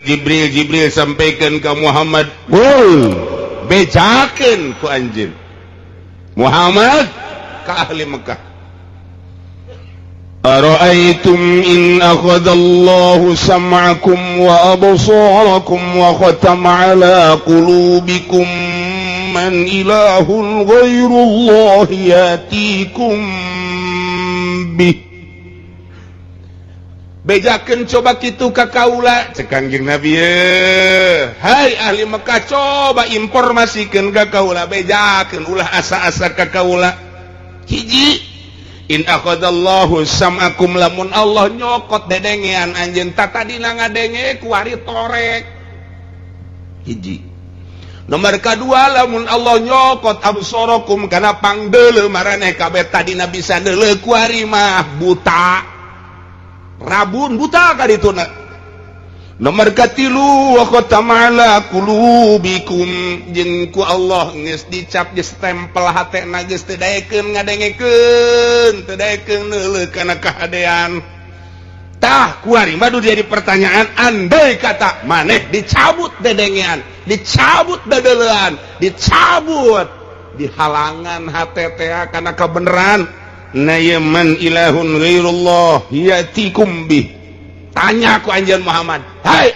Jibril, Jibril sampaikan ke Muhammad, "Qul," bejakeun ku anjeun Muhammad ka ahli Mekah, "Ara'aytum in akhadallahu sam'akum wa absarakum wa khatama ala qulubikum, man ilahun ghairullahi yatikum bih?" Bejakeun coba kitu ka kaula, cek Kangjeng Nabi ye. Hai ahli Mekah, coba informasikeun ka kaula, bejakeun, ulah asa-asa ka kaula. Hiji, in akhadallahu sam'akum, lamun Allah nyokot dedengean anjeun, tatadina ngadenge, kuari torek. Hiji. Nomor kedua, lamun Allah nyokot absarakum, kana pangdeuleu maraneh kabeh, tadina bisa deuleu, kuari mah buta, rabun, buta ka dituna. Nomor katilu, wa khatama ala qulubikum, jeung ku Allah geus dicap, geus stempel hatena, geus teu daekeun ngadengekeun, teu daekeun neuleuh kana kahadean. Tah, kuari mah jadi pertanyaan, andai kata maneh dicabut dedengean, dicabut dadeleuan, dicabut dihalangan hate teh kana kebenaran na, man ilahun ghairullah yatikum bih? Tanya ku anjeun Muhammad, hai.